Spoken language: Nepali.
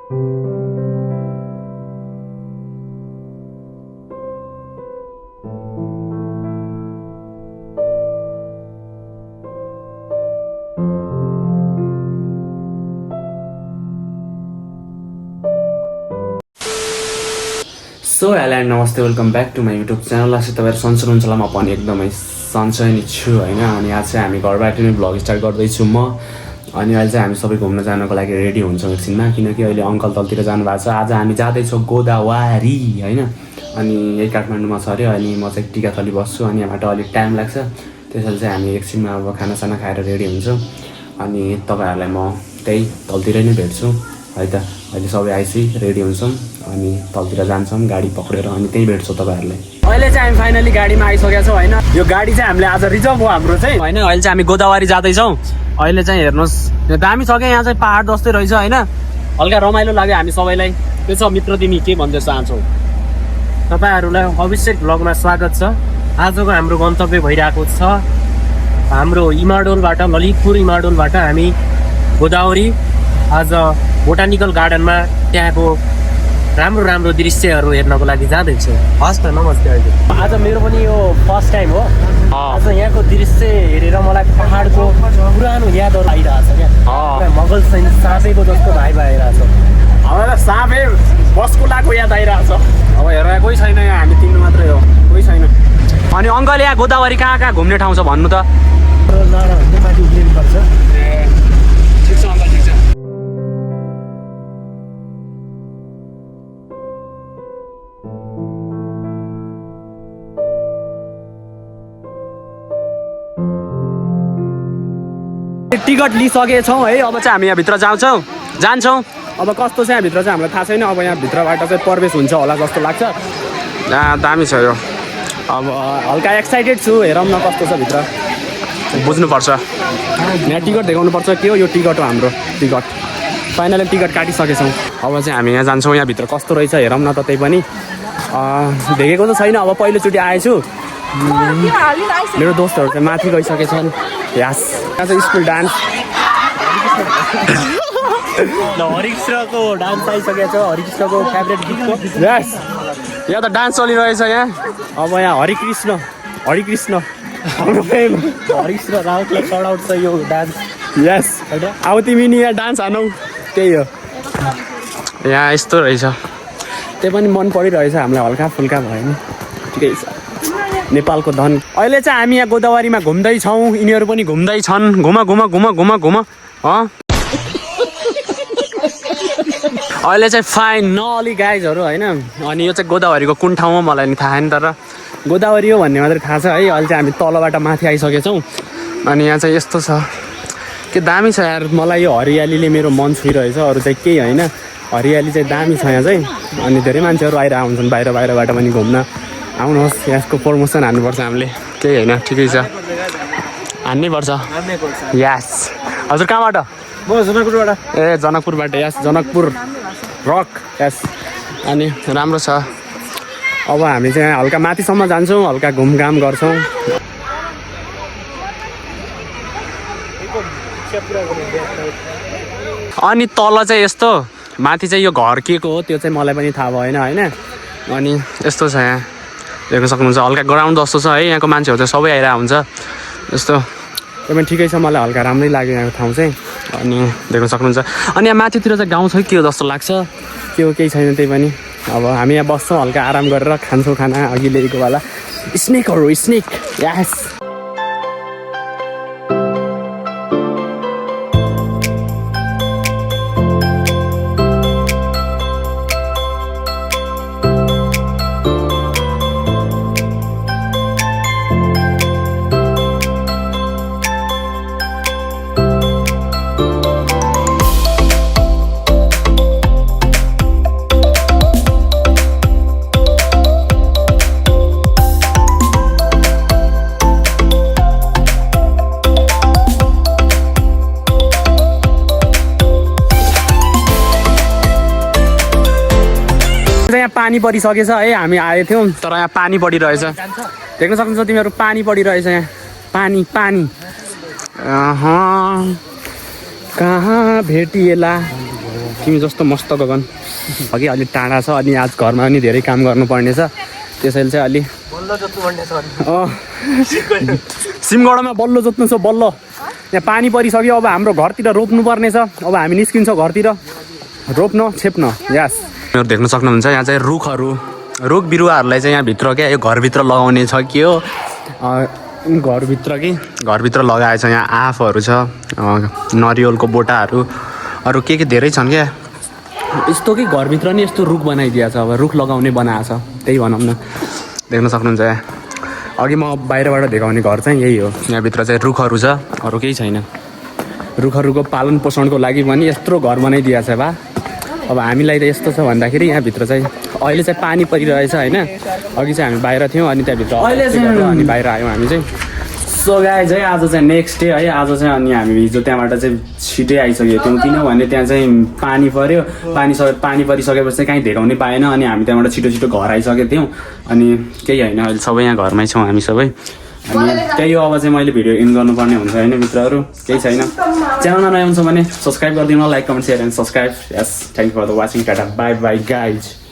सो हेलो एन्ड नमस्ते, welcome back to my YouTube channel. आज तपाईँहरू सन्चै हुनुहुन्छ होला। म पनि एकदमै सन्चै नै छु होइन। अनि आज चाहिँ हामी घरबाट नै भ्लग स्टार्ट गर्दैछु म। अनि अहिले चाहिँ हामी सबै घुम्न जानको लागि रेडी हुन्छौँ एकछिनमा, किनकि अहिले अङ्कल तलतिर जानुभएको छ। आज हामी जाँदैछौँ गोदावरी होइन। अनि यही काठमाडौँमा छ अरे। अनि म चाहिँ टिकाथली बस्छु, अनि यहाँबाट अलिक टाइम लाग्छ। त्यसैले चाहिँ हामी एकछिनमा अब खानासाना खाएर रेडी हुन्छौँ। अनि तपाईँहरूलाई म त्यही तलतिर नै भेट्छु है त। अहिले सबै आइसि रेडी हुन्छौँ अनि तलतिर जान्छौँ गाडी पक्रेर, अनि त्यहीँ भेट्छौँ तपाईँहरूलाई। अहिले चाहिँ हामी फाइनली गाडीमा आइसकेका छौँ होइन। यो गाडी चाहिँ हामीले आज रिजर्भ हो हाम्रो चाहिँ होइन। अहिले चाहिँ हामी गोदावरी जाँदैछौँ। अहिले चाहिँ हेर्नुहोस् यो दामी छ क्या, यहाँ चाहिँ पाहाड जस्तै रहेछ होइन। हल्का रमाइलो लाग्यो हामी सबैलाई। त्यो छ मित्र, तिमी के भन्दै चाहन्छौ? तपाईँहरूलाई अभिषेक भ्लगमा स्वागत छ। आजको हाम्रो गन्तव्य भइरहेको छ हाम्रो इमाडोलबाट, ललितपुर इमाडोलबाट हामी गोदावरी आज बोटानिकल गार्डनमा त्यहाँको राम्रो राम्रो दृश्यहरू हेर्नको लागि जाँदैछु। हस् त, नमस्ते। अहिले आज मेरो पनि यो फर्स्ट टाइम हो। आज यहाँको दृश्य हेरेर मलाई पहाडको पुरानो यादहरू आइरहेछ क्या। मगल साँपेको जस्तो भाइ आइरहेछ। अब साँपे बसकुलाको याद आइरहेछ। अब हेरेर कोही छैन यहाँ, हामी तिम्रो मात्रै हो, कोही छैन। अनि अङ्कल यहाँ गोदावरी कहाँ कहाँ घुम्ने ठाउँ छ भन्नु त? माथि उक्लिनुपर्छ। ठिक छ अङ्कल, ठिक छ। टिकट लिइसकेछौँ है। अब चाहिँ हामी यहाँभित्र जान्छौँ। अब कस्तो छ यहाँभित्र चाहिँ हामीलाई थाहा छैन। अब यहाँभित्रबाट चाहिँ प्रवेश हुन्छ होला जस्तो लाग्छ। दामी छ यो। अब हल्का एक्साइटेड छु, हेरौँ न कस्तो छ भित्र। बुझ्नुपर्छ, यहाँ टिकट देखाउनुपर्छ के हो। यो टिकट हो हाम्रो, टिकट फाइनली टिकट काटिसकेछौँ। अब चाहिँ हामी यहाँ जान्छौँ। यहाँभित्र कस्तो रहेछ हेरौँ न त। त्यही पनि देखेको त छैन, अब पहिलोचोटि आएछु। मेरो दोस्तहरू चाहिँ माथि गइसकेछन्। यास, यहाँ चाहिँ स्कुल डान्स हरिकृष्णको डान्स आइसकेको छ। हरिकृष्णको फेभरेट गीतको। यस, यहाँ त डान्स चलिरहेछ यहाँ। अब यहाँ हरिकृष्ण हाम्रो फेम हरिकृष्ण राउतलाई सडाउट छ यो डान्स। यस, अब तिमी नि यहाँ डान्स हानौ। त्यही हो, यहाँ यस्तो रहेछ। त्यही पनि मन परिरहेछ हामीलाई, हल्का फुल्का भयो नि, ठिकै छ। नेपालको धन। अहिले चाहिँ हामी यहाँ गोदावरीमा घुम्दैछौँ, यिनीहरू पनि घुम्दैछन्। घुम अहिले चाहिँ फाइनली गाइजहरू होइन। अनि यो चाहिँ गोदावरीको कुन ठाउँमा मलाई नि थाहा छैन, तर गोदावरी हो भन्ने मात्रै थाहा छ है। अहिले चाहिँ हामी तलबाट माथि आइसकेछौँ। अनि यहाँ चाहिँ यस्तो छ के दामी छ यार। मलाई यो हरियालीले मेरो मन छुइरहेछ, अरू चाहिँ केही होइन। हरियाली चाहिँ दामी छ यहाँ चाहिँ। अनि धेरै मान्छेहरू आइरहेको हुन्छन् बाहिरबाट पनि घुम्न। आउनुहोस्, यसको प्रमोसन हान्नुपर्छ हामीले। केही होइन, ठिकै छ, हान्नै पर्छ। यस। हजुर कहाँबाट? म जनकपुरबाट। ए जनकपुरबाट। यस, जनकपुर रक। यस, अनि राम्रो छ। अब हामी चाहिँ हल्का माथिसम्म जान्छौँ, हल्का घुमघाम गर्छौँ। अनि तल चाहिँ यस्तो, माथि चाहिँ यो घर के को हो त्यो चाहिँ मलाई पनि थाहा भएन होइन। अनि यस्तो छ यहाँ, देख्न सक्नुहुन्छ। हल्का ग्राउन्ड जस्तो छ है। यहाँको मान्छेहरू चाहिँ सबै आइरहेको हुन्छ यस्तो। त्यो पनि ठिकै छ, मलाई हल्का राम्रै लाग्यो यहाँको ठाउँ चाहिँ। अनि देख्न सक्नुहुन्छ। अनि यहाँ माथितिर चाहिँ गाउँ छ के हो जस्तो लाग्छ। के हो केही छैन, त्यही पनि। अब हामी यहाँ बस्छौँ, हल्का आराम गरेर खान्छौँ खाना। अघि ल्याएको वाला स्नेकहरू, स्नेक। यस, यहाँ पानी परिसकेछ है। हामी आएको थियौँ तर यहाँ पानी परिरहेछ, देख्न सक्नुहुन्छ तिमीहरू। पानी परिरहेछ यहाँ, पानी। कहाँ भेटिएला तिमी जस्तो मस्त गगन अघि अलिक टाढा छ अनि आज घरमा पनि धेरै काम गर्नुपर्ने छ त्यसैले चाहिँ अलि सिमगढमा बल्ल जोत्नु छ बल्ल यहाँ पानी परिसक्यो अब हाम्रो घरतिर रोप्नुपर्ने छ अब हामी निस्किन्छ घरतिर रोप्न छेप्न यास देख्न सक्नुहुन्छ यहाँ चाहिँ रुख बिरुवाहरूलाई चाहिँ यहाँभित्र क्या यो घरभित्र लगाउने छ कि हो घरभित्र लगाएछ यहाँ आँपहरू छ नरिवलको बोटाहरू अरू के धेरै छन् क्या यस्तो कि घरभित्र नि यस्तो रुख बनाइदिएको छ अब रुख लगाउने बनाएको छ त्यही भनौँ न देख्न सक्नुहुन्छ यहाँ अघि म बाहिरबाट देखाउने घर चाहिँ यही हो यहाँभित्र चाहिँ रुखहरू छ अरू केही छैन रुखहरूको पालन पोषणको लागि पनि यत्रो घर बनाइदिएको छ बा अब हामीलाई त यस्तो छ भन्दाखेरि यहाँभित्र चाहिँ अहिले चाहिँ पानी परिरहेछ होइन अघि चाहिँ हामी बाहिर थियौँ अनि त्यहाँभित्र अहिले चाहिँ अनि बाहिर आयौँ हामी चाहिँ सो गाइज है आज चाहिँ नेक्स्ट डे है आज चाहिँ अनि हामी हिजो त्यहाँबाट चाहिँ छिटै आइसकेको थियौँ किनभने त्यहाँ चाहिँ पानी पऱ्यो पानी परिसकेपछि चाहिँ कहीँ देखाउनै पाएन अनि हामी त्यहाँबाट छिटो घर आइसकेको थियौँ अनि केही होइन अहिले सबै यहाँ घरमै छौँ हामी सबै अनि त्यही हो अब चाहिँ मैले भिडियो इन गर्नुपर्ने हुन्छ होइन मित्रहरू केही छैन च्यानलमा नयाँ हुन्छ भने सब्सक्राइब गरिदिनु like comment share and subscribe यस thank you for the watching tata bye bye guys